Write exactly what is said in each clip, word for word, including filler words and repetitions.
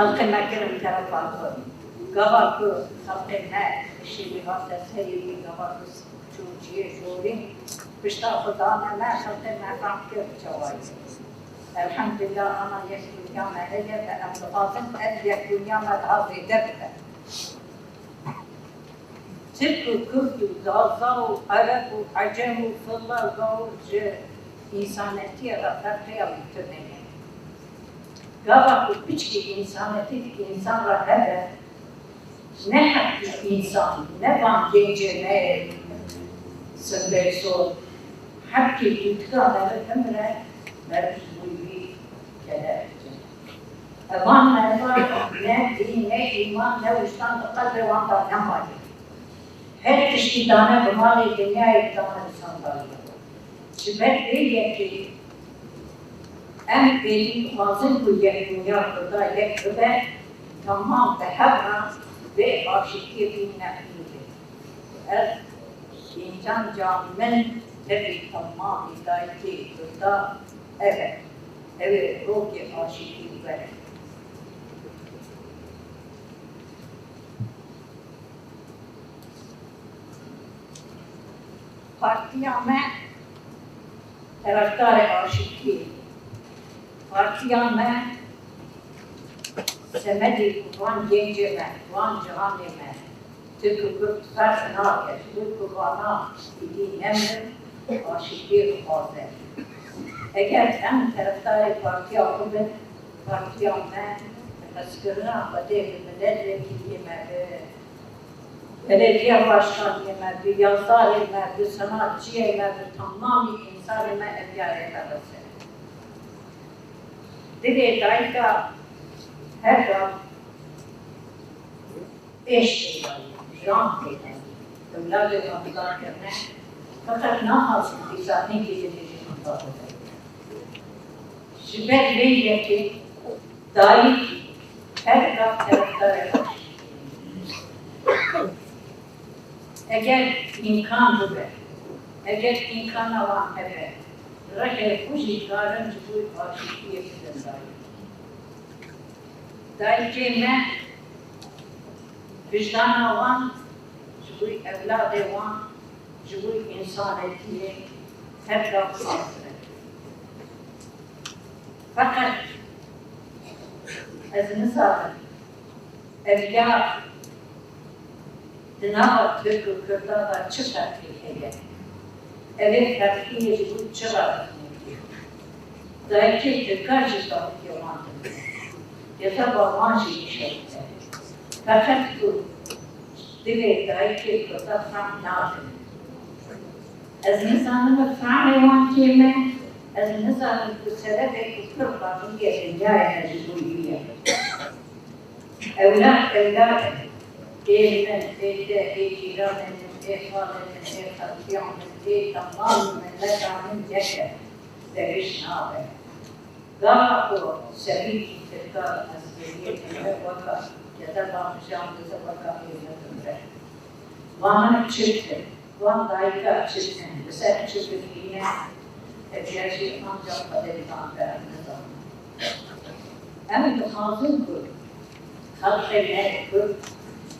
Xelqê me kirin terefa xwe. Gava ku xelqê me şêwî hate serê wî, gava ku çû cihê jorî, pişta xwe dane me, xelqê me fehm kir çawa ye. Elhemdulillah, ana yekbûniya me heye ve em dixwazin ev yekbûniya me daha zêde bibe. Tirk û Kurd û Zaza û Ereb û Ecem û Filla û Gawûr ji însanetiyê re ferqeya wî tune ye. Gava ku piçkî însanetî di însan re hebe, ne heqî însan, ne van gencê me yê Simbêl Sor, heqî dûtika meriv bimire, meriv ji bo wî kele dike. Evan meriva ne dîn, ne îman, ne wijdan di qelbê wan de nemaye. Her tiştî dane bi malê dinyayê, dane bi sandaliyê. Ji ber vê yekê em êdî dixwazin ku yekbûniya Kurda yek bibe, temam bi hev re vê aşîtiyê bînine qîmê. Ez încan can min tevî temamî dayikê Kurda ev e. Ew ê rokê aşîtiyê were. Partiya me terefdarê aşîtiyê. Partiya me semedê ku van gencê me, van cihanê me, Tirk û Kurd ferq nake, ji bo ku vana êdî nemirin, aşîtiyê dixwaze. Eger em terefdarê partiya xwe bin, partiya me bi hezkirina Xwedê, bi miletwekîliyê me, bi belediye başkaniyê me, bi yazarê me, bi sanatçiyê me, bi temamî însanê me ev yarê derese. Divê dayika her gav êş pêda ye, jiyan pêda ye. Ewladê me bizar kirine, feqet naxwazin dîsa hingê divê jî bizar bibin. Ji ber vê yekê dayikî her gav terefdarê aşîtiyê. Eger îmkan bibe, eger îmkana wan hebe, rihê xwe jî karin ji bo aşîtiyê bidin dayikê. Dayikê me, wijdana wan ji bo ewladê wan, ji bo însanetiyê her gav xweştir e. Feqet ez nizanim, ev ya di nava Tirk û Kurdan de çi ferqî heye? Ev ê ferqiyê ji bo çi re dixin? Dayikê Tirkan jî dayikê wan dibin. Gezeba wan jî dişewite. Feqet ku divê dayikê Kurda fehm nadin. Ez nizanim fe'lê wan kêm e, ez nizanim ku sebebê ku pir xwebûyê dinyayê me ji bo wî ye. Ewlad ewlad in. Ê min, ê te, ê cîranê min, ê xalê min, ê xelkiya min, ê temamî mileta min yek e. Degiş nabe. Gava ku serî tirka li ezberiyê tune weka kezeba mijan dize weka êzir dimre. Wana çi dikin? Wan dayika çi dikin? Li ser çi bigihîne? Ev ya jî ancax Xwedê dizane, em nizanin. Em dixwazin ku xelkê me Kurd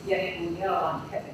yekbûniya wan hebe.